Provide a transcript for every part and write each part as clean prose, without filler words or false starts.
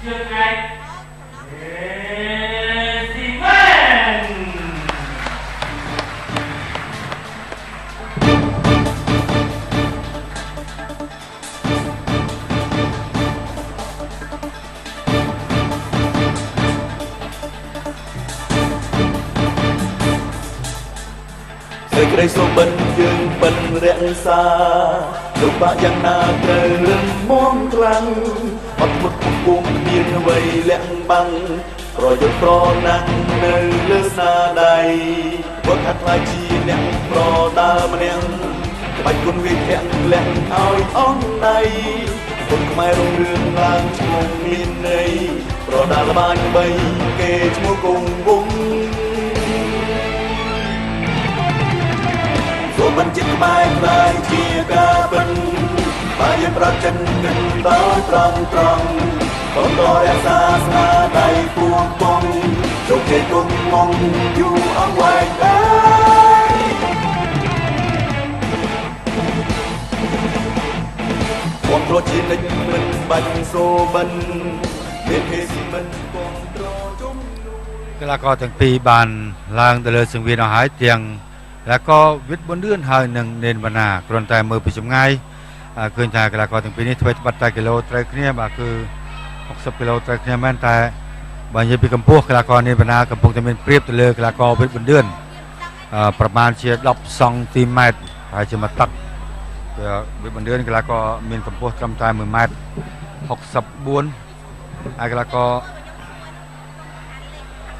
ជើងឯកអេស៊ីមែន សេចក្តីសុបិនយើងបិនរក្សាលំបាកយ៉ាងណាត្រូវរឹងមាំខ្លាំងអត់មុតពុំគ្មានអ្វីលាក់បាំងប្រយុទ្ធប្រណាំងនៅលើស្នាដៃវឹកហាត់ខ្លាចជាអ្នកប្រដាល់ម្នាក់ក្បាច់គុណវាធាក់លាក់ឲ្យអស់ដៃគុណខ្មែររុងរឿងឡើងឈ្មោះមានន័យប្រដាល់បាញ់បីគេឈ្មោះគង់វង្ស សូមមិនជាតិខ្មែរខ្លាយជាការពិនបើយើងប្រចិនគិនដោយត្រង់ត្រង់បន្តរក្សាស្នាដៃពួងពងជោគជ័យគង់មងយូរអង្វែងដែរគ្រប់គ្រជានិច្ចមិនបាញ់សូបិនមានគេស៊ីមិនគ្រប់គ្រងជុំ កីឡាករទាំងពីរបានឡើងទៅលើសង្វៀនអស់ហើយទាំងកីឡាករវិទ្យប៊ុនឿនហើយនិងនេនវណ្ណាគ្រាន់តែមើលពីចម្ងាយឃើញថាកីឡាករទាំងពីរនេះធ្វើត្បិតតែគីឡូត្រូវគ្នាបាទគឺ60គីឡូត្រូវគ្នាមែនតែបើនិយាយពីកម្ពស់កីឡាករនេនវណ្ណាកំពុងតែមានប្រៀបទៅលើកីឡាករវិទ្យប៊ុនឿនប្រមាណជា10សង់ទីម៉ែត្រប្រហែលជាមួយទឹកវិទ្យប៊ុនឿនកីឡាករមានកម្ពស់ត្រឹមតែ1ម៉ែត្រ64ហើយកីឡាករ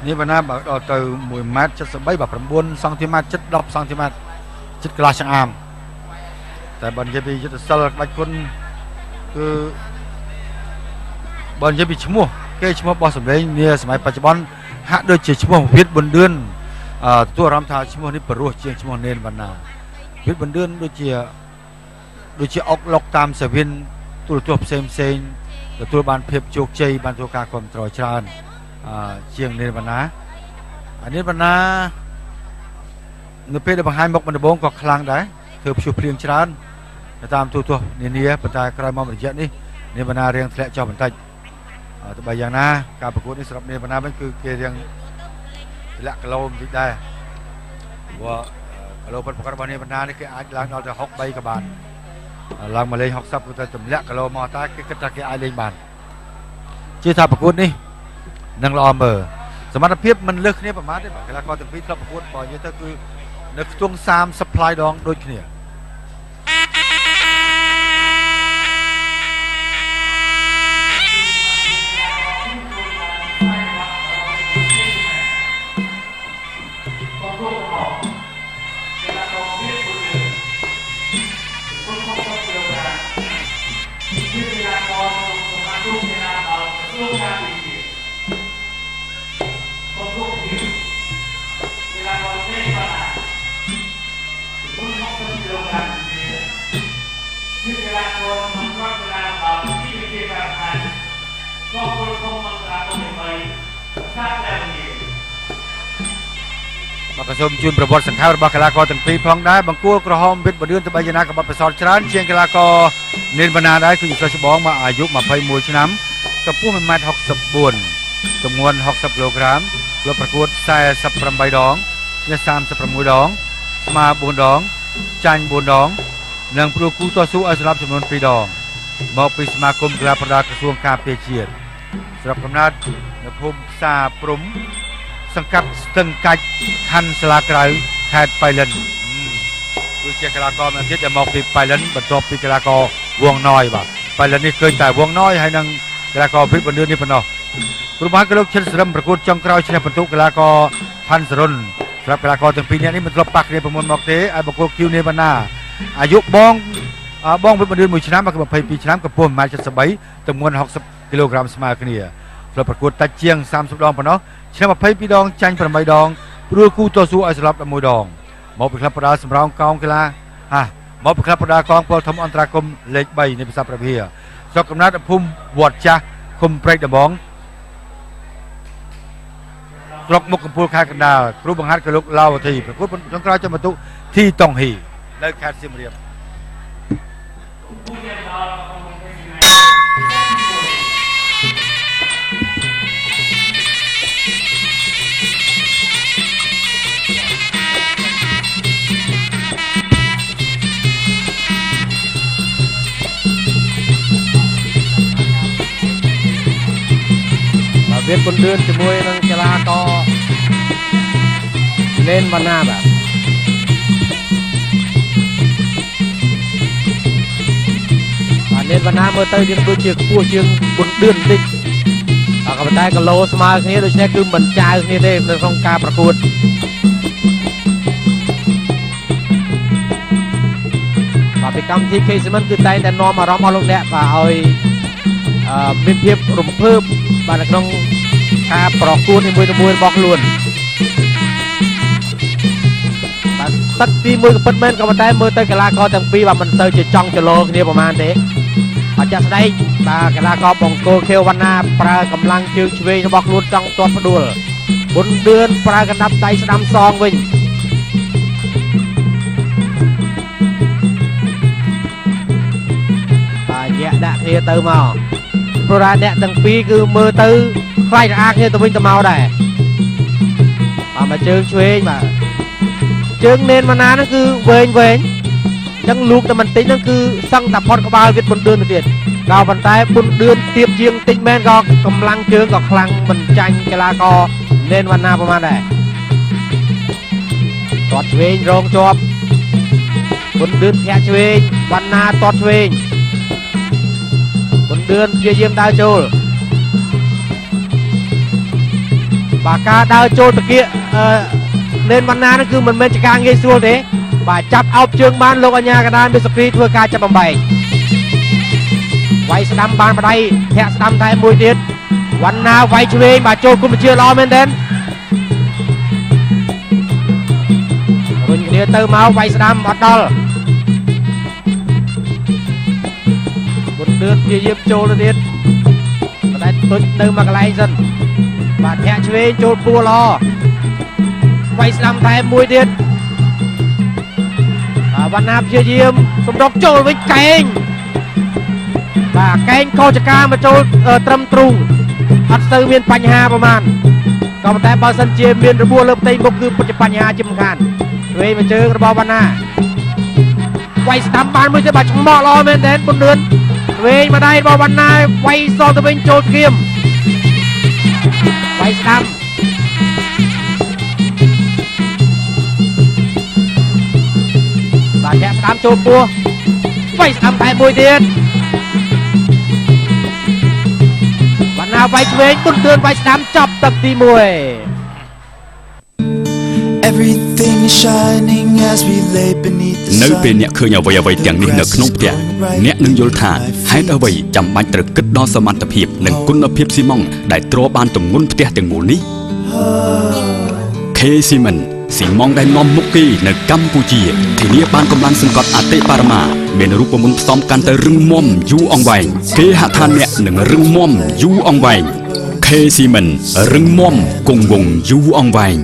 នេះបណ្ណាបើដល់ទៅ1ម៉ែត្រ73បាទ9សង់ទីម៉ែត្រជិត10សង់ទីម៉ែត្រជិតកន្លះចង្អាមតែបើនិយាយពីយុទ្ធសិលក្បាច់គុណគឺបើនិយាយពីឈ្មោះគេឈ្មោះរបស់សម្លេងនាសម័យបច្ចុប្បន្នហាក់ដូចជាឈ្មោះវិទ្យប៊ុនឿនទទួលអារម្មណ៍ថាឈ្មោះនេះព្រោះជាងឈ្មោះនេនបណ្ណាវិទ្យប៊ុនឿនដូចជាអុកលុកតាមសាវិនទូរទស្សន៍ផ្សេងផ្សេងទទួលបានភាពជោគជ័យបានទទួលការគ្រប់គ្រងច្រើនជាងនេនវណ្ណាអានេនវណ្ណានៅពេលដែលបង្ហាញមុខដំបូងក៏ខ្លាំងដែរធ្វើព្យុះភ្លៀងច្រើនទៅតាមទូទស្សន៍នានាប៉ុន្តែក្រោយមករយៈនេះនេនវណ្ណារៀងធ្លាក់ចុះបន្តិចទោះបីយ៉ាងណាការប្រកួតនេះសម្រាប់នេនវណ្ណាវិញគឺគេរៀងធ្លាក់គីឡូបន្តិចដែរព្រោះគីឡូពិតប្រាកដរបស់នេនវណ្ណានេះគេអាចឡើងដល់ទៅ63ក៏បានឡើងមកលេង60គឺតែទម្លាក់គីឡូមកតែគេគិតថាគេអាចលេងបានជឿថាប្រកួតនេះនឹងល្អមើលសមត្ថភាពមិនលើសគ្នាប្រមាណទេបាទកីឡាករទាំងពីរធ្លាប់ប្រកួតបើនិយាយទៅគឺនៅខ្ទង់30ផ្លាយដងដូចគ្នាបាទក៏សូមជូនប្រវត្តិសង្ខេបរបស់កីឡាករទាំងពីរផងដែរបង្គោលក្រហមវិទ្យបឿនត្បៃយ៉ាងណាក៏បទពិសោធន៍ច្រើនជាងកីឡាករនេនវណ្ណាដែរគឺសិស្សច្បងមកអាយុ21ឆ្នាំកម្ពស់1.64ម៉ែត្រទម្ងន់60គីឡូក្រាមធ្លាប់ប្រកួត48ដងឈ្នះ36ដងស្មើ4ដងចាញ់4ដងនិងព្រួគូតស៊ូឲ្យស្លាប់ចំនួន2ដងមកពីសមាគមកីឡាប្រដាល់ក្រសួងការពារជាតិស្រុកកំណើតនៅភូមិផ្សារព្រំសង្កាត់ស្ទឹងកាច់ខណ្ឌសាលាក្រៅខេត្តបៃលិនគឺជាកីឡាករម្នាក់ទៀតដែលមកពីបៃលិនបន្ទាប់ពីកីឡាករវងណយបាទបៃលិននេះឃើញតែវងណយហើយនិងកីឡាករវិទ្យបណ្ឌិតនេះប៉ុណ្ណោះគ្រូបាគលោកឈិនសរឹមប្រកួតចុងក្រោយឈ្នះពិន្ទុកីឡាករផាន់សរុនសម្រាប់កីឡាករទាំងពីរនាក់នេះមិនធ្លាប់ប៉ះគ្នាពីមុនមកទេឲ្យបង្គោលគីវនេវណ្ណាអាយុបងបងវិទ្យបណ្ឌិត1ឆ្នាំគឺ22ឆ្នាំកម្ពស់1.73ម៉ែត្រទម្ងន់60គីឡូក្រាមស្មើគ្នាធ្លាប់ប្រកួតតិចជាង30ដងប៉ុណ្ណោះឈ្នះ22ដងចាញ់8ដងព្រួលគូតស៊ូឲ្យស្លាប់11ដងមកពីក្លឹបប្រដាល់សម្រងកងកីឡាមកពីក្លឹបប្រដាល់កងពលធំអន្តរាគមលេខ3នៃភាសាព្រះវិហារស្រុកកំណើតភូមិវត្តចាស់ឃុំព្រែកដំបងស្រុកមុខកំពូលខេត្តកណ្ដាលគ្រូបង្ហាត់គឺលោកឡាវធីប្រកួតចុងក្រោយចំបន្ទុធីតុងហ៊ីនៅខេត្តសៀមរាប វាពុនឌឿនជាមួយនឹងកីឡាករលេនវណ្ណាបាទបាទលេនវណ្ណាមើលទៅយើងដូចជាខ្ពស់ជាងពុនឌឿនបន្តិចបាទក៏ប៉ុន្តែគីឡូស្មើគ្នាដូច្នេះគឺមិនចាវគ្នាទេនៅក្នុងការប្រកួតបាទពីកម្មវិធី K Cement គឺតែងតែនាំអារម្មណ៍អស់លោកអ្នកបាទឲ្យមានភាពរំភើបបាទនៅក្នុងការប្រកួតនីមួយៗរបស់ខ្លួនបាទទឹកទី1ក៏ពិតមែនក៏ប៉ុន្តែមើលទៅកីឡាករទាំងពីរបាទមិនសូវជាចង់ចលោគ្នាប្រហែលទេបាទចាក់ស្ដែងបាទកីឡាករបង្គោលខៀវវណ្ណាប្រើកម្លាំងជើងឆ្វេងរបស់ខ្លួនចង់ទាត់ផ្ដួលប៊ុនឌឿនប្រើកណ្ដាប់ដៃស្ដាំសងវិញបាទញាក់ដាក់គ្នាទៅមកព្រោះថាអ្នកទាំងពីរគឺមើលទៅខ្លាចរអាគ្នាទៅវិញទៅមកដែរបាទមកជើងឆ្វេងបាទជើងនេនម៉ាណាហ្នឹងគឺវែងវែងអញ្ចឹងលូកតែបន្តិចហ្នឹងគឺសឹងតែផុតក្បាលវាប៊ុនឌឿនទៅទៀតក៏ប៉ុន្តែប៊ុនឌឿនទៀបជាងតិចមែនក៏កម្លាំងជើងក៏ខ្លាំងមិនចាញ់កីឡាករនេនវណ្ណាប្រហែលដែរទាត់ឆ្វេងរងជាប់ប៊ុនឌឿនធាក់ឆ្វេងវណ្ណាទាត់ឆ្វេងប៊ុនឌឿនព្យាយាមដើរចូលបាទការដើរចូលតាគៀកនេនវណ្ណាហ្នឹងគឺមិនមែនជាការងាយស្រួលទេបាទចាប់អោបជើងបានលោកអញ្ញាកណ្ដាលមានសុគ្រីធ្វើការចាប់បំបែកវាយស្ដាំបានបដៃធាក់ស្ដាំតែមួយទៀតវណ្ណាវាយឆ្វេងបាទចូលគុំវិជាល្អមែនទែនរុញគ្នាទៅមកវាយស្ដាំអត់ដល់ប៊ុនឌឿនព្យាយាមចូលទៅទៀតតែទុចនៅមកកន្លែងសិនបាទធាក់ឆ្វេងចូលពួរល្អវាយស្ដាំតែមួយទៀតបាទវណ្ណាព្យាយាមសម្រុកចូលវិញកែងបាទកែងកោចកាមកចូលត្រឹមទ្រូងអត់សូវមានបញ្ហាប្រហែលក៏ប៉ុន្តែបើសិនជាមានរបួសលើផ្ទៃមុខគឺពិតជាបញ្ហាជាមិនខានឆ្វេងមួយជើងរបស់វណ្ណាវាយស្ដាំបានមួយទៀតបាទឆ្មក់ល្អមែនទែនប៊ុនឌឿនឆ្វេងម្ដាយរបស់វណ្ណាវាយសងទៅវិញចូលគៀមវាយស្ដាំបាទធាក់ស្ដាំចូលពោះវាយស្ដាំតែមួយទៀតវណ្ណាវាយឆ្វេងប៊ុនឌឿនវាយស្ដាំចប់ទឹកទី1 Everything is shining as we lay beneath the នៅពេល sun. អ្នកឃើញអ្វីអ្វីទាំងនេះនៅក្នុងផ្ទះអ្នកនឹងយល់ថាហេតុអ្វីចាំបាច់ត្រូវគិតដល់សមត្ថភាពនិងគុណភាពស៊ីម៉ង់ដែលទ្របានទម្ងន់ផ្ទះទាំងមូលនេះ K Cement ស៊ីម៉ង់ដែលនាំមុខគេនៅកម្ពុជាធានាបានកម្លាំងសង្កត់អតិបរមាមានរូបមន្តផ្សំកាន់តែរឹងមាំយូរអង្វែងគេហដ្ឋានអ្នកនឹងរឹងមាំយូរអង្វែង K Cement រឹងមាំគង់វង្សយូរអង្វែង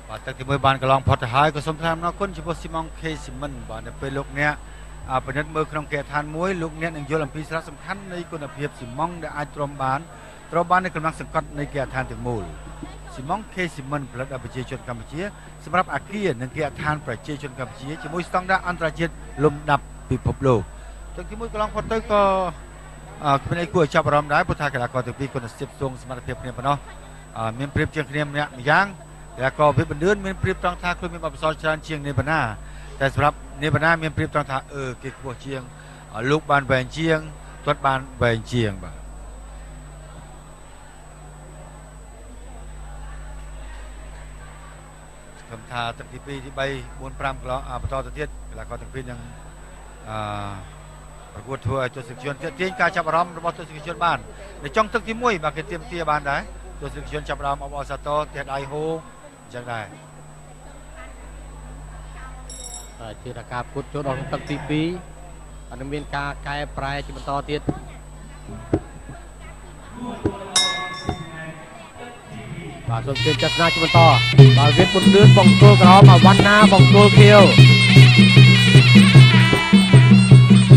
បាទទឹកទី1បានកន្លងផុតទៅហើយក៏សូមថ្លែងអំណរគុណចំពោះស៊ីម៉ង K Cement បាទនៅពេលលោកអ្នកពិនិត្យមើលក្នុងគេហដ្ឋានមួយលោកអ្នកនឹងយល់អំពីសារៈសំខាន់នៃគុណភាពស៊ីម៉ងដែលអាចទ្រាំបានត្រូវបាននៅកម្លាំងសង្កត់នៃគេហដ្ឋានទាំងមូលស៊ីម៉ង K Cement ផលិតដោយប្រជាជនកម្ពុជាសម្រាប់អាគារនិងគេហដ្ឋានប្រជាជនកម្ពុជាជាមួយស្តង់ដារអន្តរជាតិលំដាប់ពិភពលោកទឹកទី1កន្លងផុតទៅក៏គ្មានអីគួរឲ្យចាប់អារម្មណ៍ដែរព្រោះថាកីឡាករទាំងពីរគាត់ស្ទាបស្ទង់សមត្ថភាពគ្នាប៉ុណ្ណោះមានប្រៀបជាងគ្នាម្នាក់ម្យ៉ាងកីឡាករវិបណ្ឌឿនមានប្រៀបត្រង់ថាខ្លួនមានបទពិសោធន៍ច្រើនជាងនេបណ្ណាតែសម្រាប់នេបណ្ណាមានប្រៀបត្រង់ថាគេខ្ពស់ជាងលោកបានវែងជាងគាត់បានវែងជាងបាទខ្ញុំថាទឹកទី2ទី3 4 5កន្លងបន្តទៅទៀតកីឡាករទាំងពីរនឹងប្រកួតធ្វើឲ្យទស្សនិកជនទាក់ទាញការចាប់អារម្មណ៍របស់ទស្សនិកជនបាននៅចុងទឹកទី1បាទគេទាមទារបានដែរទស្សនិកជនចាប់អារម្មណ៍អបអរសាទរផ្ទះដៃហូអញ្ចឹងដែរបាទជាការប្រកួតចូលដល់ទឹកទី2អត់មានការកែប្រែជាបន្តទៀតបាទសូមជឿចាត់ស្នាជាបន្តបាទវាពុនលឿនបង្គោលក្រហមវណ្ណាបង្គោលខៀវ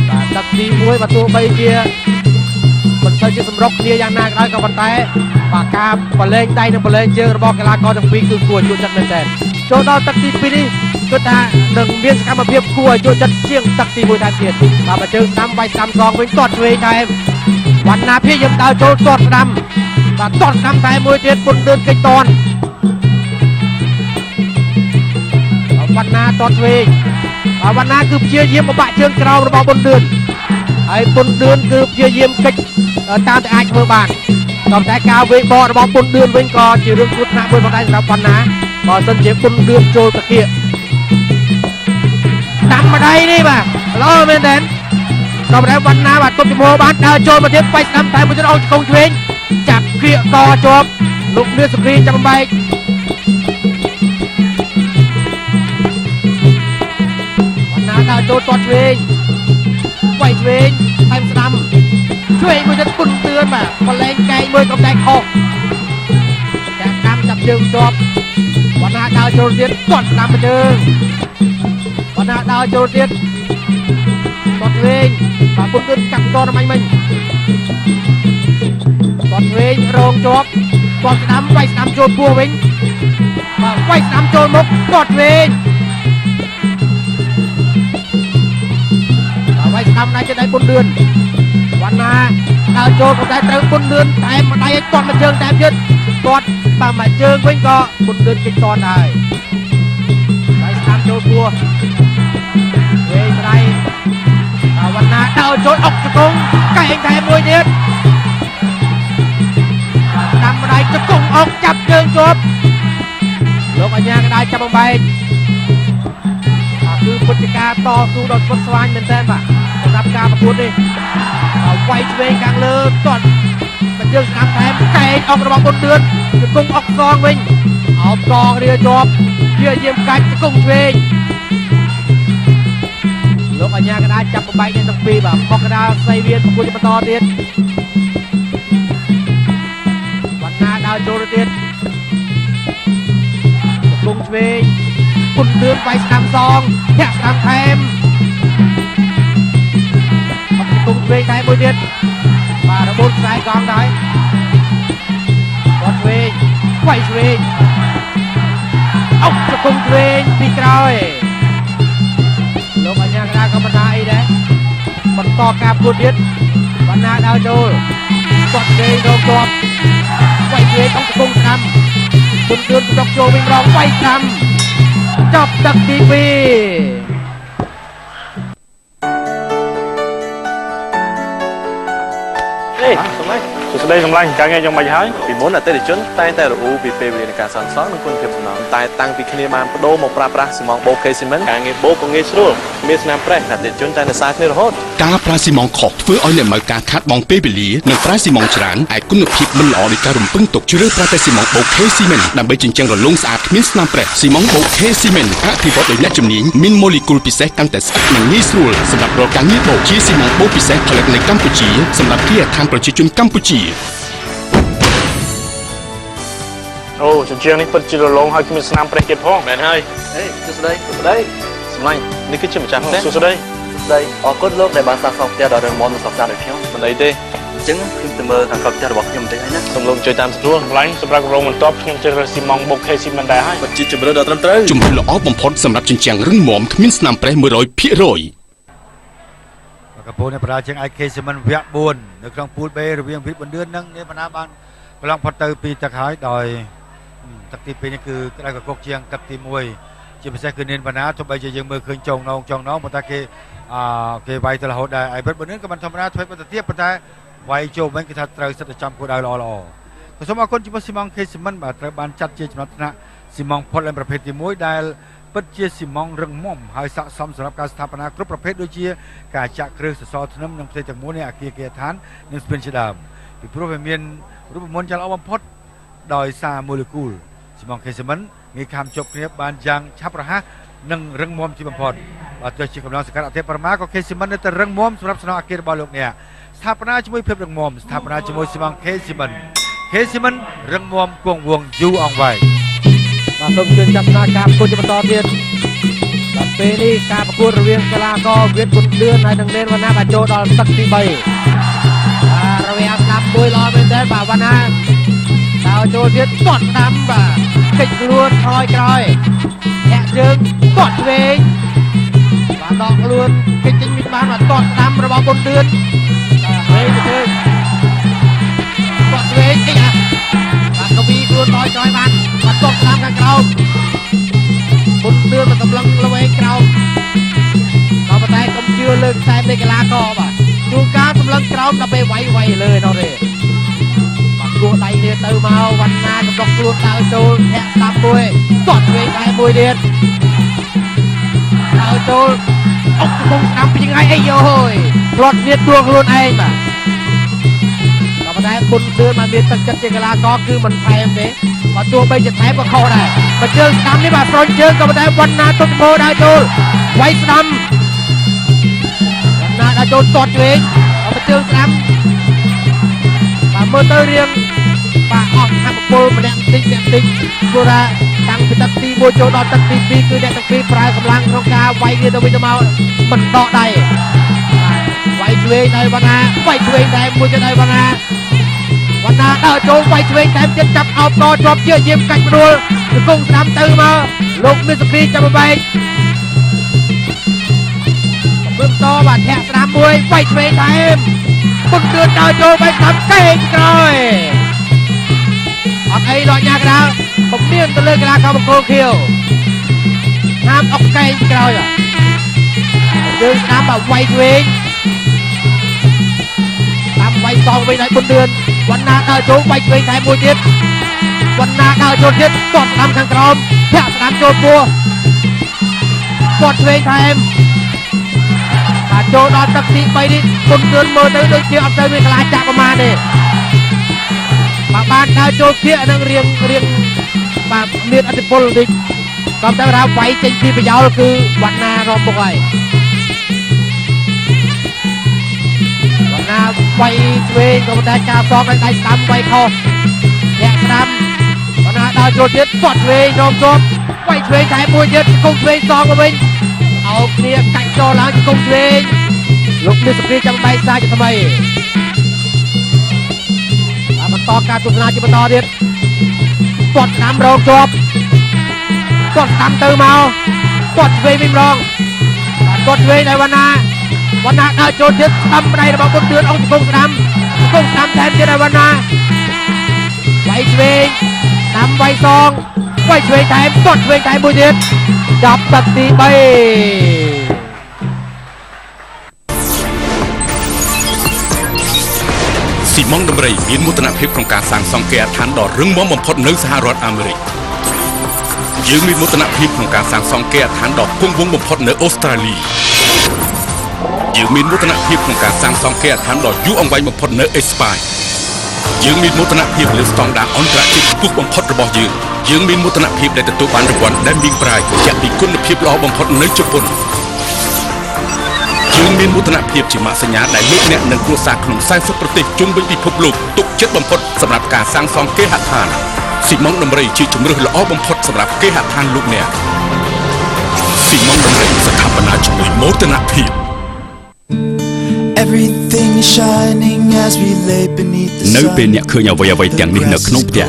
បាទទឹកទី1បាទទោះបីជាមិនសូវជាសម្រុកគ្នាយ៉ាងណាក៏ដោយក៏ប៉ុន្តែបាទការបលែងដៃនិងបលែងជើងរបស់កីឡាករទាំងពីរគឺគួរឲ្យជក់ចិត្តមែនទែនចូលដល់ទឹកទី2នេះ គិតថានឹងមានសកម្មភាពគួរឲ្យជក់ចិត្តជាងទឹកទី1ថែមទៀតបាទបើជើងស្ដាំវាយស្ដាំសងវិញទាត់ឆ្វេងថែមវណ្ណាព្យាយាមដើរចូលទាត់ស្ដាំបាទទាត់ស្ដាំតែមួយទៀតពុនលឿនកិច្ចតនវណ្ណាទាត់ឆ្វេងបាទវណ្ណាគឺព្យាយាមបំបាក់ជើងក្រោមរបស់បុនលឿនហើយពុនលឿនគឺព្យាយាមកិច្ចតាមតែអាចធ្វើបានក៏តែការវេបករបស់ពុនលឿនវិញក៏ជារឿងគ្រោះថ្នាក់មួយផងដែរសម្រាប់វណ្ណាបើសិនជាពុនលឿនចូលតាគៀកតាមម្ដាយនេះបាទល្អមែនតើក៏តែវណ្ណាបាទទប់ជំហរបានដើរចូលមកទៀតបាច់ស្ដាំតែមួយទៀតអោជង្គង់ឆ្វេងចាប់គៀកកជាប់លោកលឿនសុគ្រីចាំបំបែកវណ្ណាដើរចូលទាត់ឆ្វេងវាយឆ្វេងថែមស្ដាំឆ្វេងមួយទៀតពុនទឿនបាទបលែងកែងមួយក៏តែខុសចាក់ស្ដាំចាប់ជើងជាប់វណ្ណាដើរចូលទៀតទាត់ស្ដាំជើងវណ្ណាដើរចូលទៀតទាត់ឆ្វេងបាទពុនទឿនកាត់តរមាញ់មិញទាត់ឆ្វេងរងជាប់ទាត់ស្ដាំវាយស្ដាំចូលពោះវិញបាទវាយស្ដាំចូលមុខទាត់ឆ្វេងបាទវាយស្ដាំដៃទៅដៃពុនលឿនវណ្ណាដើរចូលក៏តែត្រូវពុនលឿនថែមម្ដាយឲ្យទាត់មួយជើងតែទៀតទាត់បាទមួយជើងវិញក៏ពុនលឿនគេចតដែរវាយស្ដាំចូលពោះវេម្ដាយបាទវណ្ណាដើរចូលអុកជង្គង់កែងថែមមួយទៀតស្ដាំម្ដាយជង្គង់អុកចាប់ជើងជាប់លោកអញ្ញាកដាចាប់បំបែកបាទគឺពុទ្ធការតស៊ូដ៏ស្វិតស្វាញមែនតើបាទសម្រាប់ការប្រកួតនេះវាយឆ្វេងខាងលើទាត់បញ្ជើងស្ដាំថែមកែងអុករបស់ពុនលឿនជង្គង់អុកសងវិញអោបកងរាជាប់ព្យាយាមកាច់ជង្គង់ឆ្វេងលោកអញ្ញាកដាចាប់បំបែកនេះទាំងពីរបាទមកកដាសីវៀនប្រកួតបន្តទៀតវណ្ណាដើរចូលទៅទៀតជង្គង់ឆ្វេងពុនលឿនវាយស្ដាំសងធាក់ស្ដាំថែមជង្គង់ឆ្វេងថែមមួយទៀតបាទរបូតខ្សែកង់ដែរគាត់ឆ្វេងវាយឆ្វេងអុកជង្គង់ឆ្វេងពីក្រោយលោកអញ្ញាកដាក៏មិនថាអីដែរបន្តការប្រកួតទៀតវណ្ណាដើរចូលគាត់ឆ្វេងរងជាប់វាយឆ្វេងអុកជង្គង់ស្ដាំពុនលឿនផ្ទុកចូលវិញម្ដងវាយស្ដាំចប់ទឹកទី2 សួស្តីសម្លាញ់ការងារយ៉ាងម៉េចហើយពីមុនអតិថិជនតែងតែរអ៊ូពីពេលវេលានៃការសាងសង់និងគុណភាពសំណង់តែតាំងពីគ្នាបានបដូរមកប្រើប្រាស់ស៊ីម៉ងត៍បូកេស៊ីមិនការងារបូកក៏ងាយស្រួលមានស្នាមប្រេះអតិថិជនតែសរសើរគ្នារហូតការប្រើស៊ីម៉ងត៍ខុសធ្វើឲ្យអ្នកមើលការខាតបង់ពេលវេលានិងប្រើស៊ីម៉ងត៍ច្រើនឯគុណភាពមិនល្អដោយការរំពឹងទុកជ្រើសប្រើតែស៊ីម៉ងត៍បូកេស៊ីមិនដើម្បីចិញ្ចឹមរលោងស្អាតគ្មានស្នាមប្រេះស៊ីម៉ងត៍បូកេស៊ីមិនអភិវឌ្ឍដោយអ្នកជំនាញមានម៉ូលេគុលពិសេសកាន់តែស្អិតនិងងាយស្រួលសម្រាប់រាល់ការងារបូកជាស៊ីម៉ងត៍បូកពិសេសផលិតនៅកម្ពុជាសម្រាប់គេហដ្ឋានប្រជាជនកម្ពុជាអូជញ្ជាំងនេះពិតជារលោងហើយគ្មានស្នាមប្រេះទៀតផងមែនហើយអេសួស្តីសួស្តីសម្លាញ់នេះគឺជាម្ចាស់ផ្ទះសួស្តីសួស្តីអរគុណលោកដែលបានសាងសង់ផ្ទះដ៏រឹងមាំនិងស្រស់ស្អាតឲ្យខ្ញុំមិនអីទេអញ្ចឹងខ្ញុំទៅមើលខាងក្រោមផ្ទះរបស់ខ្ញុំបន្តិចហើយណាសូមលោកជួយតាមស្រួលសម្លាញ់សម្រាប់គម្រោងបន្ទាប់ខ្ញុំជ្រើសរើសស៊ីម៉ងត៍បូកេស៊ីមិនដែរហើយពិតជាជម្រើសដ៏ត្រឹមត្រូវជម្រើសល្អបំផុតសម្រាប់ជញ្ជាំងរឹងមាំគ្មានស្នាមប្រេះ100%កពូនប្រាជាង IK ស៊ីមិនវគ្គ4នៅក្នុងពូល B រវាងវិទ្យបណ្ឌឿននិងនាបណ្ណាបានប្រឡងផុតទៅពីទឹកហើយដោយទឹកទី2នេះគឺក្តៅកគុកជាងទឹកទី1ជាពិសេសគឺនាបណ្ណាទោះបីជាយើងមើលឃើញចុងនងចុងនងប៉ុន្តែគេគេវាយទៅរហូតដែរឯវិទ្យបណ្ឌឿនក៏មិនធម្មតាធ្វើបន្តទៀតប៉ុន្តែវាយចូលវិញគឺថាត្រូវសិតតែចំគោលដៅល្អល្អក៏សូមអរគុណចំពោះស៊ីម៉ងខេស៊ីមិនបាទត្រូវបានចាត់ជាចំណាត់ថ្នាក់ស៊ីម៉ងផុតឡើងប្រភេទទី1ដែលពិតជាស៊ីម៉ងរឹងមាំហើយស័ក្តិសមសម្រាប់ការស្ថាបនាគ្រប់ប្រភេទដូចជាការចាក់គ្រឹះសសរធ្នឹមនិងផ្ទៃទាំងមូលនៃអគារគេហដ្ឋាននិងស្ពានជាដើមពីព្រោះវាមានរូបមន្តយ៉ាងល្អបំផុតដោយសារម៉ូលេគុលស៊ីម៉ងខេស៊ីមិនងាយខាំជប់គ្នាបានយ៉ាងឆាប់រហ័សនិងរឹងមាំជាបំផុតបាទទោះជាកម្លាំងសកាត់អធិបរមាក៏ខេស៊ីមិននៅតែរឹងមាំសម្រាប់ស្នងអគាររបស់លោកអ្នកស្ថាបនាជាមួយភាពរឹងមាំស្ថាបនាជាមួយស៊ីម៉ងខេស៊ីមិនខេស៊ីមិនរឹងមាំគង់វង្សយូរអង្វែងបាទសូមជឿនចាប់ស្នាការប្រកួតជាបន្តទៀតបាទពេលនេះការប្រកួតរវាងកីឡាករវៀតបុនលឿនហើយនិងនេនវណ្ណាបាទចូលដល់ទឹកទី3បាទរវាងស្ដាំមួយល្អមែនទែនបាទវណ្ណាដើរចូលទៀតទាត់ស្ដាំបាទកិច្ចខ្លួនថយក្រោយ ធាក់ជើងទាត់ឆ្វេងបាទដកខ្លួនគេចេញមិនបានបាទទាត់ស្ដាំរបស់ប៊ុនឌឿនឆ្វេងទៅជើងទាត់ឆ្វេងអីអាបាទកវីខ្លួនថយក្រោយបានបាទទាត់ស្ដាំខាងក្រោមប៊ុនឌឿនមកសម្លឹងល្វែងក្រោមក៏ប៉ុន្តែកុំជឿលើខ្សែនៃកីឡាករបាទជួនកាលសម្លឹងក្រោមដល់ពេលវាយវាយលើនោះទេបាទគោះដៃគ្នាទៅមកវណ្ណាកំដុកខ្លួនដើរចូលធាក់ស្ដាំមួយទាត់ឆ្វេងដែរមួយទៀតដើរចូលអុកកំពុងស្ដាំពីថ្ងៃអីយោយផ្លត់គ្នាទួខ្លួនឯងបាទក៏ប៉ុន្តែបុនឌឿនមកមានទឹកចិត្តជាកីឡាករគឺមិនថែមទេបើទោះបីជាថែមក៏ខុសដែរបើជើងស្ដាំនេះបាទស្រន់ជើងក៏ប៉ុន្តែវណ្ណាទុកពោដើរចូលវាយស្ដាំវណ្ណាដើរចូលទាត់ឆ្វេងបើជើងស្ដាំបាទមើលទៅរៀងបាទអស់ធម៌ពលម្នាក់បន្តិចអ្នកបន្តិចព្រោះថាតាំងពីទឹកទី1ចូលដល់ទឹកទី2គឺអ្នកទាំងពីរប្រើកម្លាំងក្នុងការវាយគ្នាទៅវិញទៅមកមិនដកដៃវាយឆ្វេងដោយវណ្ណាវាយឆ្វេងដែរមួយទៀតដោយវណ្ណាវណ្ណាដើរចូលវាយឆ្វេងតែទៀតចាប់អោបកជាប់ជាយាមកាច់ផ្ដួលជង្គង់ស្ដាំទៅមកលោកមានសុភីចាប់បែកកំពឹងតបាទធាក់ស្ដាំមួយវាយឆ្វេងថែមពុនទឿនដើរចូលវាយស្ដាំកែងក្រោយអត់អីលោកញ៉ាកដាលពមៀនទៅលើកីឡាករបង្គោលខៀវហាមអុកកែងក្រោយបាទជើងស្ដាំបាទវាយឆ្វេងតាមវាយសងវិញឲ្យបុនឌឿនវណ្ណាដើរចូលវាយឆ្វេងថែមមួយទៀតវណ្ណាដើរចូលទៀតទាត់ស្ដាំខាងក្រោមធាក់ស្ដាំចូលពោះទាត់ឆ្វេងថែមបាទចូលដល់ទឹកទី3នេះបុនឌឿនមើលទៅដូចជាអត់ទៅមានកលាចាក់ប្រមាណទេបាទបានដើរចូលគៀកនឹងរៀងរៀងបាទមានអធិពលបន្តិចក៏តែថាវាយចេញពីប្រយោលគឺវណ្ណារកមុខហើយវណ្ណាវាយឆ្វេងក៏ប៉ុន្តែការសងដោយដៃស្ដាំវាយខុសធាក់ស្ដាំវណ្ណាដើរចូលទៀតទាត់ឆ្វេងរងជាប់វាយឆ្វេងថែមមួយទៀតជង្គង់ឆ្វេងសងមកវិញអោបគ្នាកាច់ចូលឡើងជង្គង់ឆ្វេងលោកមានសព្រាចាំបែកសាជាថ្មីបន្តការទស្សនាជាបន្តទៀតទាត់ស្ដាំរងជាប់ទាត់ស្ដាំទៅមកទាត់ឆ្វេងវិញម្ដងបាទទាត់ឆ្វេងដោយវណ្ណាវណ្ណាដើរចូលទៀតស្ដាំដៃរបស់បុនទឿនអង្គជង្គង់ស្ដាំជង្គង់ស្ដាំថែមទៀតដោយវណ្ណាវាយឆ្វេងស្ដាំវាយសងវាយឆ្វេងថែមទាត់ឆ្វេងថែមមួយទៀតចាប់ទឹកទី3ស៊ីម៉ងដំរីមានមោទនភាពក្នុងការសាងសង់គេហដ្ឋានដ៏រឹងមាំបំផុតនៅសហរដ្ឋអាមេរិកយើងមានមោទនភាពក្នុងការសាងសង់គេហដ្ឋានដ៏គង់វង្សបំផុតនៅអូស្ត្រាលីយើងមានមោទនភាពក្នុងការសាងសង់គេហដ្ឋានដ៏យូរអង្វែងបំផុតនៅអេស្ប៉ាញយើងមានមោទនភាពលើស្តង់ដារអន្តរជាតិខ្ពស់បំផុតរបស់យើងយើងមានមោទនភាពដែលទទួលបានរង្វាន់ដែលមានប្រាយជាក់ពីគុណភាពល្អបំផុតនៅជប៉ុនយើងមានមោទនភាពជាម៉ាកសញ្ញាដែលលោកអ្នកនិងគ្រួសារក្នុង40ប្រទេសជុំវិញពិភពលោកទុកចិត្តបំផុតសម្រាប់ការសាងសង់គេហដ្ឋានស៊ីម៉ងដំរីជាជម្រើសល្អបំផុតសម្រាប់គេហដ្ឋានលោកអ្នកស៊ីម៉ងដំរីស្ថាបនាជាមួយមោទនភាព Everything shining as we lay beneath the នៅពេលអ្នកឃើញអ្វីអ្វីទាំងនេះនៅក្នុងផ្ទះ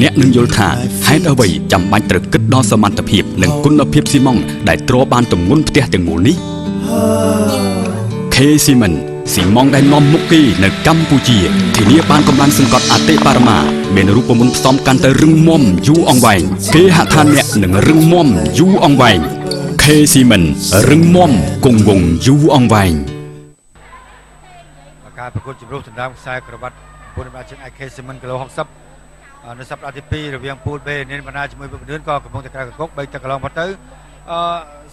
អ្នកនឹងយល់ថាហេតុអ្វីចាំបាច់ត្រូវគិតដល់សមត្ថភាពនិងគុណភាពស៊ីម៉ងដែលទ្របានទម្ងន់ផ្ទះទាំងមូលនេះ K Cement ស៊ីម៉ងដែលនាំមុខគេនៅកម្ពុជាធានាបានកម្លាំងសង្កត់អតិបរមាមានរូបមន្តផ្សំកាន់តែរឹងមាំយូរអង្វែងគេហដ្ឋានអ្នកនឹងរឹងមាំយូរអង្វែង K Cement រឹងមាំគង់វង្សយូរអង្វែង ការប្រកួតជំរុះដណ្ដើមខ្សែក្រវ៉ាត់ពុនបាជិន IK Cement គីឡូ60នៅសប្តាហ៍ទី2រវាងពូល B នានបណ្ណាជាមួយបុណ្យឿនក៏កំពុងតែក្រៅកគុក3ទឹកកន្លងផុតទៅ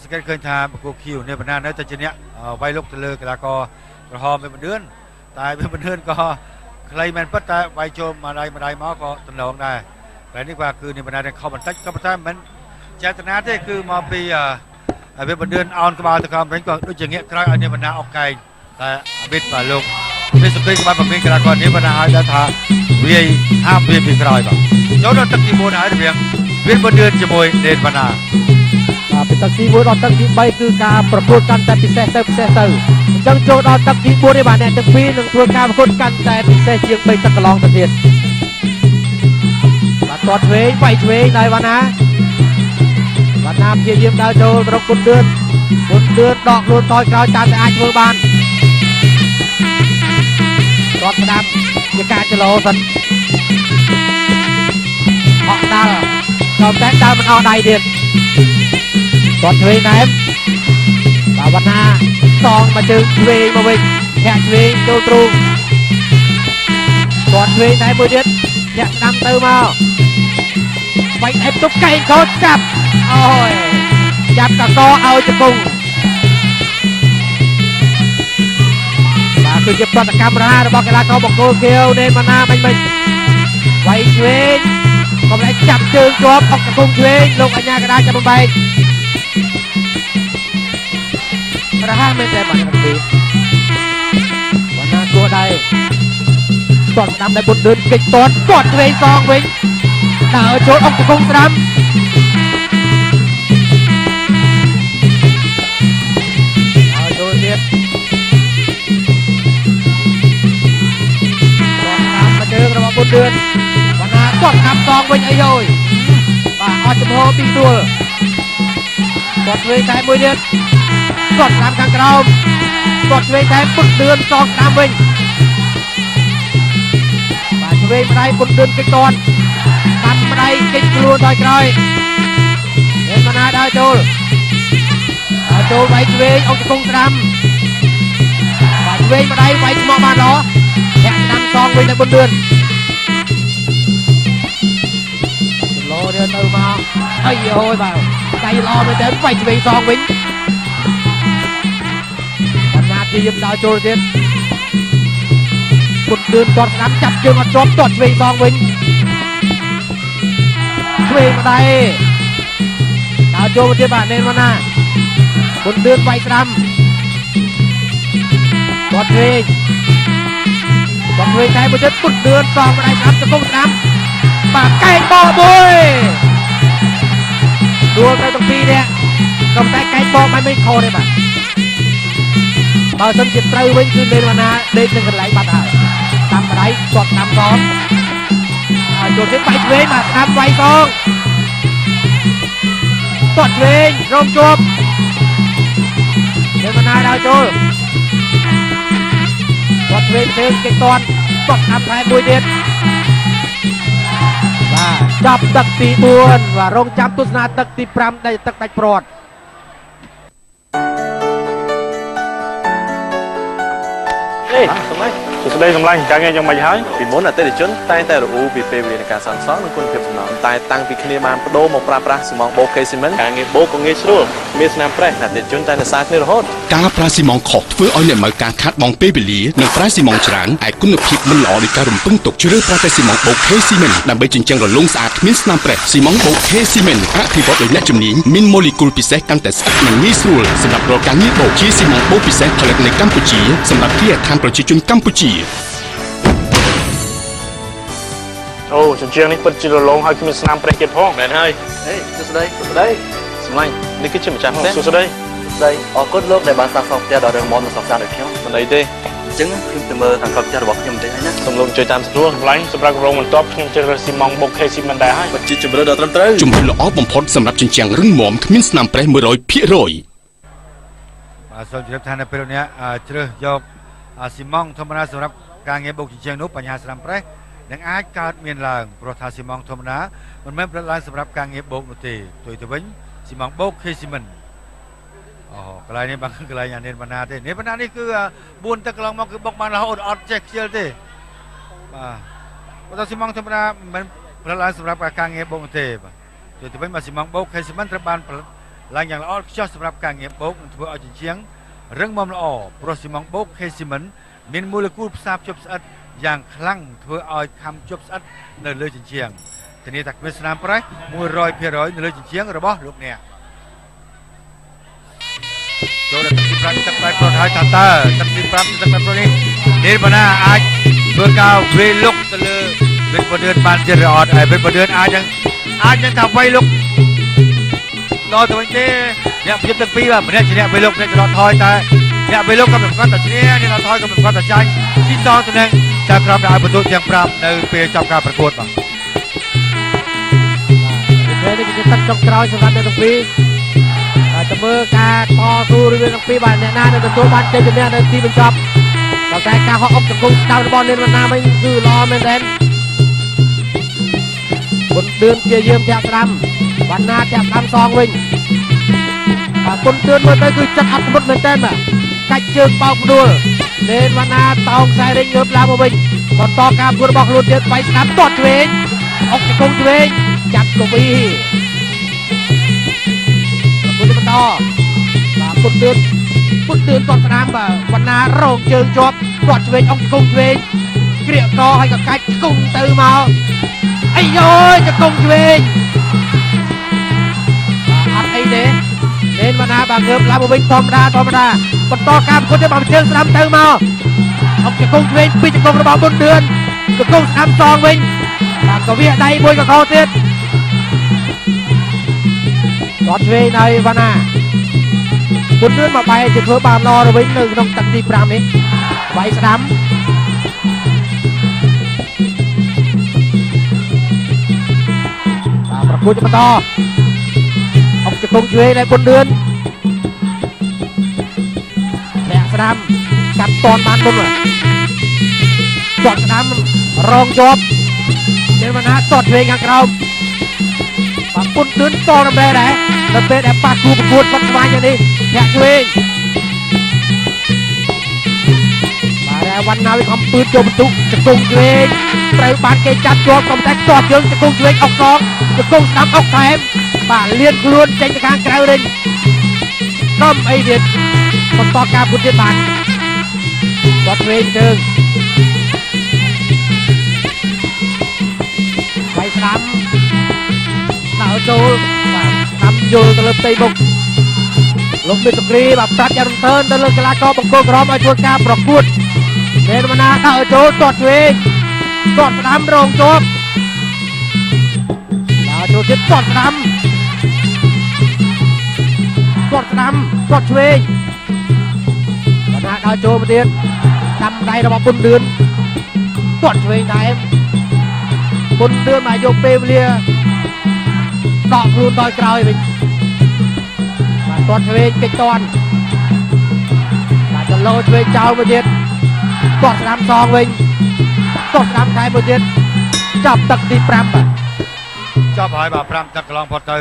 សង្កេតឃើញថាបង្គោលខៀវនានបណ្ណានៅតែជាអ្នកវាយលុកទៅលើកីឡាករក្រហមបុណ្យឿនតែបុណ្យឿនក៏ខ្លីមែនពិតតែវាយចូលម្ដាយម្ដាយមកក៏តំណងដែរតែនេះបាទគឺនានបណ្ណានឹងខំបន្តិចក៏ប៉ុន្តែមិនចេតនាទេគឺមកពីវាបុណ្យឿនអោនក្បាលទៅក្រោមវិញក៏ដូចជាងាកក្រោយឲ្យនានបណ្ណាអុកកែងតែអាបិតបាទលោកមានសុភីក្បាលប្រមាណកីឡាករនេះបណ្ណាឲ្យដល់ថាវាយហាមវាពីក្រោយបាទចូលដល់ទឹកទី4ហើយរវាងវាបុណ្យឿនជាមួយនានបណ្ណាបាទពីទឹកទី1ដល់ទឹកទី3គឺការប្រកួតកាន់តែពិសេសទៅពិសេសទៅអញ្ចឹងចូលដល់ទឹកទី4នេះបាទអ្នកទាំងពីរនឹងធ្វើការប្រកួតកាន់តែពិសេសជាង3ទឹកកន្លងទៅទៀតបាទទាត់ឆ្វេងវាយឆ្វេងដោយវណ្ណាបាទ វណ្ណាព្យាយាមដើរចូលទៅរកពុនឌឿនពុនឌឿនដកខ្លួនថយក្រោយតាមតែអាចធ្វើបានគាត់ស្ដាំជាការចលោសិនអក់ដាល់ក៏តែដើរមិនអស់ដៃទៀតគាត់ឆ្វេងណែមបាទវណ្ណាសងមកជើងឆ្វេងមកវិញធាក់ឆ្វេងចូលទ្រូងគាត់ឆ្វេងណែមមួយទៀតធាក់ស្ដាំទៅមកបាញ់អេបទប់កែងកោចាប់អូយចាប់កកឲ្យជង្គង់បាទគឺជាប្រតិកម្មរហ័សរបស់កីឡាករបង្គោលខៀវនេនម៉ាណាមិញមិញវាយឆ្វេងកុំឲ្យចាប់ជើងជាប់អុកជង្គង់ឆ្វេងលោកអញ្ញាកដាចាប់បំបែករហ័សមែនទេបាទទាំងពីរវណ្ណាគួរដែរទាត់ស្ដាំដែរបុតឌឿនកិច្ចទាត់ទាត់ឆ្វេងសងវិញដើរចូលអុកជង្គង់ស្ដាំដើរចូលទៀតទាត់ស្ដាំមកជើងរបស់បុតឌឿនវណ្ណាទាត់ស្ដាំសងវិញអីហើយបាទអត់ចំហពីទួលទាត់ឆ្វេងតែមួយទៀតទាត់ស្ដាំខាងក្រោមទាត់ឆ្វេងតែពុតឌឿនសងស្ដាំវិញបាទឆ្វេងម្ដាយពុតឌឿនកិច្ចទាត់បាត់ម្ដាយកិច្ចខ្លួនដល់ក្រោយនេនម៉ាណាដើរចូលដើរចូលវាយឆ្វេងអុកជង្គង់ស្ដាំបាទឆ្វេងម្ដាយវាយស្មោះបានល្អធាក់ស្ដាំសងវិញទៅពុតឌឿនលោនេះទៅមកអីអូយបាទដៃល្អមែនតើវាយឆ្វេងសងវិញបណ្ណាព្យាយាមដើរចូលទៀតពុតឌឿនទាត់ស្ដាំចាប់ជើងអត់ជាប់ទាត់ឆ្វេងសងវិញឆ្វេងម្ដាយដើរចូលមកទៀតបាទនេនម៉ាណាពុតឌឿនវាយស្ដាំទាត់ឆ្វេងទាត់ឆ្វេងតែមួយទៀតពុតឌឿនសងម្ដាយស្ដាំជង្គង់ស្ដាំបាទកែងបកមួយដួលទៅទាំងពីរនេះក៏តែកែងបកមិនខុសទេបាទបើសិនជាត្រូវវិញគឺនេនម៉ាណាដេកនឹងកន្លែងបាត់ហើយតាមម្ដាយទាត់តាមសងហើយចូលទៀតវាយឆ្វេងបាទស្ដាំវាយសងទាត់ឆ្វេងរងជាប់នេនម៉ាណាដើរចូលទាត់ឆ្វេងទេគេទាត់ទាត់តាមថែមួយទៀតបាទចាប់ទឹកទី4បាទរងចាំទស្សនាទឹកទី5ដែលទឹកដាច់ព្រាត់អេសម្លាញ់សួស្តីសម្លាញ់ការងារយ៉ាងម៉េចហើយពីមុនអតិថិជនតែងតែរអ៊ូពីពេលវេលានៃការសាងសង់និងគុណភាពសំណង់តែតាំងពីគ្នាបានបដូរមកប្រើប្រាស់ស៊ីម៉ងបូកេស៊ីមិនការងារបូកក៏ងាយស្រួលមានស្នាមប្រេះអតិថិជនតែសរសើរគ្នារហូតការប្រើស៊ីម៉ងខុសធ្វើឲ្យអ្នកមើលការខាតបង់ពេលវេលានិងប្រើស៊ីម៉ងច្រើនឯគុណភាពមិនល្អដោយការរំពឹងទុកជ្រើសប្រើតែស៊ីម៉ងបូកេស៊ីមិនដើម្បីចិញ្ចឹមរលោងស្អាតគ្មានស្នាមប្រេះស៊ីម៉ងបូកេស៊ីមិនអភិវឌ្ឍដោយអ្នកជំនាញមានម៉ូលេគុលពិសេសកាន់តែស្អិតនិងងាយស្រួលសម្រាប់រាល់ការងារបូកជាស៊ីម៉ងបូកពិសេសផលិតនៅកម្ពុជាសម្រាប់គេហដ្ឋានប្រជាជនកម្ពុជាអូជញ្ជាំងនេះពិតជារលោងហើយគ្មានស្នាមប្រេះទៀតផងមែនហើយអេសួស្តីសួស្តីសម្លាញ់នេះគឺជាម្ចាស់ផ្ទះសួស្តីស្ដីអរគុណលោកដែលបានសាងសង់ផ្ទះដ៏រឹងមាំនិងស្រស់ស្អាតឲ្យខ្ញុំមិនអីទេអញ្ចឹងខ្ញុំទៅមើលខាងក្រោមផ្ទះរបស់ខ្ញុំបន្តិចហើយណាសូមលោកជួយតាមស្រួលសម្លាញ់សម្រាប់គម្រោងបន្ទាប់ខ្ញុំជ្រើសរើសស៊ីម៉ងបូកខេស៊ីមិនដែរហើយពិតជាជម្រើសដ៏ត្រឹមត្រូវជម្រើសល្អបំផុតសម្រាប់ជញ្ជាំងរឹងមាំគ្មានស្នាមប្រេះ100%បាទសូមជម្រាបថានៅពេលនេះជ្រើសយកស៊ីម៉ងធម្មតាសម្រាប់ការងារបូកជញ្ជាំងនោះបញ្ហាស្នាមប្រេះនឹងអាចកើតមានឡើងព្រោះថាស៊ីម៉ងធម្មតាមិនមែនផលិតឡើងសម្រាប់ការងារបូកនោះទេផ្ទុយទៅវិញស៊ីម៉ងបូកខេស៊ីមិនអូកន្លែងនេះបានកន្លែងអានេនបណ្ណាទេនេនបណ្ណានេះគឺ4ទឹកកន្លងមកគឺបុកបានរហូតអត់ចេះខ្ជិលទេបាទព្រោះថាស៊ីម៉ងធម្មតាមិនផលិតឡើងសម្រាប់ការងារបូកនោះទេបាទផ្ទុយទៅវិញបាទស៊ីម៉ងបូកខេស៊ីមិនត្រូវបានផលិតឡើងយ៉ាងល្អខ្ចោះសម្រាប់ការងារបូកនិងធ្វើឲ្យជញ្ជាំងរឹងមាំល្អព្រោះស៊ីម៉ងបូកខេស៊ីមិនមានម៉ូលេគុលផ្សារភ្ជាប់ស្អិតយ៉ាងខ្លាំងធ្វើឲ្យខំជាប់ស្អិតនៅលើជញ្ជាំងធានាថាគ្មានស្នាមប្រេះ100%នៅលើជញ្ជាំងរបស់លោកអ្នកចូលដល់ទឹកទី5ទឹកប្រែប្រួលហើយថាតើទឹកទី5ទឹកប្រែប្រួលនេះនេនបណ្ណាអាចធ្វើការវេលុកទៅលើវិទ្យាឌឿនបានទៀតឬអត់ហើយវិទ្យាឌឿនអាចនឹងថាវេលុកដល់ទៅវិញទេអ្នកភាពទាំងពីរបាទម្នាក់ជាអ្នកវេលុកអ្នកចលថយតែអ្នកវេលុកក៏មិនប្រកាសតែឈ្នះអ្នកថយក៏មិនប្រកាសតែចាញ់ស៊ីសងទៅនឹងចៅក្រមដែលឲ្យបន្ទុកទាំង5នៅពេលចប់ការប្រកួតបាទ ពេល នេះគឺជាទឹកចុងក្រោយសម្រាប់អ្នកទាំងពីរបាទទៅមើលការតស៊ូរវាងទាំងពីរបាទអ្នកណានឹងទទួលបានជ័យជំនះនៅទីបញ្ចប់ប៉ុន្តែការហក់អុកជង្គង់ស្ដាំរបស់នេនវណ្ណាវិញគឺល្អមែនទែនបុនឌឿនព្យាយាមធាក់ស្ដាំវណ្ណាធាក់ស្ដាំសងវិញបាទបុនឌឿនមើលទៅគឺចិត្តអត់ធ្មត់មែនទែនបាទកាច់ជើងបោកផ្ដួលនេនវណ្ណាតោងខ្សែរិញងើបឡើងមកវិញបន្តការប្រកួតរបស់ខ្លួនទៀតវាយស្ដាំទាត់ឆ្វេងអុកជង្គង់ឆ្វេងចាប់កវីប្រកួតបន្តបាទពុនទឿនពុនទឿនទាត់ស្ដាំបាទវណ្ណារងជើងជាប់ទាត់ឆ្វេងអុកជង្គង់ឆ្វេងក្រៀកកហើយក៏កាច់ជង្គង់ទៅមកអាយយជង្គង់ឆ្វេងអត់អីទេនេនវណ្ណាបាទងើបឡើងមកវិញធម្មតាធម្មតាបន្តការប្រកួតទៀតបាទជើងស្ដាំទៅមកអុកជង្គង់ឆ្វេងពីជង្គង់របស់បុនឌឿនជង្គង់ស្ដាំសងវិញបាទក៏វាដៃមួយកខទៀតទាត់ឆ្វេងហើយវណ្ណាបុនឌឿនមកបែរជាធ្វើបានល្អទៅវិញនៅក្នុងទឹកទី5នេះវាយស្ដាំបាទប្រកួតបន្តអុកជង្គង់ឆ្វេងហើយបុនឌឿនធាក់ស្ដាំកាត់តនបានមុនទាត់ស្ដាំរងជាប់នេនវណ្ណាទាត់ឆ្វេងខាងក្រោមបាទពុនទឿនតរំលែដែរដល់ពេលដែលប៉ះគូប្រកួតបាត់ស្វាញយ៉ាងនេះធាក់ឆ្វេងបាទវណ្ណាវាខំពឺតចូលបន្ទុកជង្គង់ឆ្វេងត្រូវបានគេចាប់ជាប់ក៏តែទាត់ជើងជង្គង់ឆ្វេងអុកសងជង្គង់ស្ដាំអុកថែមបាទលៀនខ្លួនចេញទៅខាងក្រៅវិញកំអីទៀតបន្តការពុតទៀតបាទទាត់ឆ្វេងជើងវាយស្ដាំដើរចូលបាទស្ដាំយល់ទៅលើផ្ទៃមុខលោកមេសុគ្រីបាទប្រាប់យ៉ាងរំតើនទៅលើកីឡាករបង្គោលក្រមឲ្យធ្វើការប្រកួតនេនវណ្ណាដើរចូលទាត់ឆ្វេងទាត់ស្ដាំរងជាប់ដើរចូលទៀតទាត់ស្ដាំទាត់ស្ដាំទាត់ឆ្វេងវណ្ណាដើរចូលមកទៀតដាំដៃរបស់បុនឌឿនទាត់ឆ្វេងដែរបុនឌឿនមកយកពេលវេលាដកខ្លួនដល់ក្រោយវិញបាទទាត់ឆ្វេងកិច្ចតន់បាទចលោឆ្វេងចោលមួយទៀតទាត់ស្ដាំសងវិញទាត់ស្ដាំថែមមួយទៀតចាប់ទឹកទី5បាទចប់ហើយបាទ5ទឹកកន្លងផុតទៅ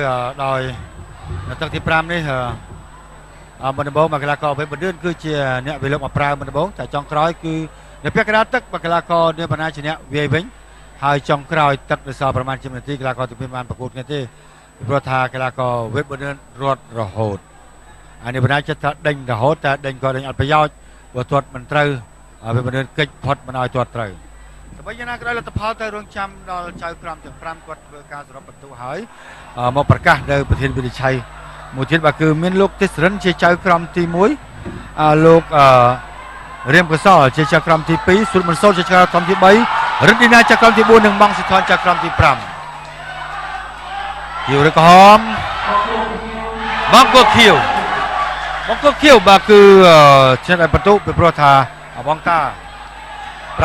ដោយទឹកទី5នេះមុនដំបូងមកកីឡាករវេបឌឿនគឺជាអ្នកវាលើកមកប្រើមុនដំបូងតែចុងក្រោយគឺនៅពាក់កណ្ដាលទឹកមកកីឡាករនាបណ្ណាជាអ្នកវាយវិញហើយចុងក្រោយទឹកនៅសល់ប្រមាណជានាទីកីឡាករទី2បានប្រកួតគ្នាទេព្រោះថាកីឡាករវេបឌឿនរត់រហូតអានេះបណ្ណាចិត្តថាដេញរហូតតែដេញក៏ដេញអត់ប្រយោជន៍ព្រោះទាត់មិនត្រូវវេបឌឿនកិច្ចផុតមិនឲ្យទាត់ត្រូវតែបីយ៉ាងណាក៏ដោយលទ្ធផលទៅរងចាំដល់ចៅក្រមទាំង5គាត់ធ្វើការសរុបបន្ទុកហើយមកប្រកាសនៅប្រធានវិនិច្ឆ័យមួយទៀតបាទគឺមានលោកទេសរិនជាចៅក្រមទី1លោករៀមកសលជាចៅក្រមទី2សុនមិនសូជាចៅក្រមទី3រិទ្ធឌីណាចៅក្រមទី4និងម៉ង់ស៊ីថនចៅក្រមទី5ខៀវឬក្រហមបង្គោលខៀវបង្គោលខៀវបាទគឺឈ្នះឲ្យបន្ទុកពីព្រោះថាបងតា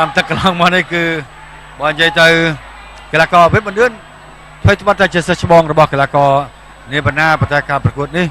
5ទឹកកន្លងមកនេះគឺបើនិយាយទៅកីឡាករវិទ្យបណ្ឌិតធ្វើត្បិតតែជាសិស្សច្បងរបស់កីឡាករនាបណ្ណាប៉ុន្តែការប្រកួតនេះ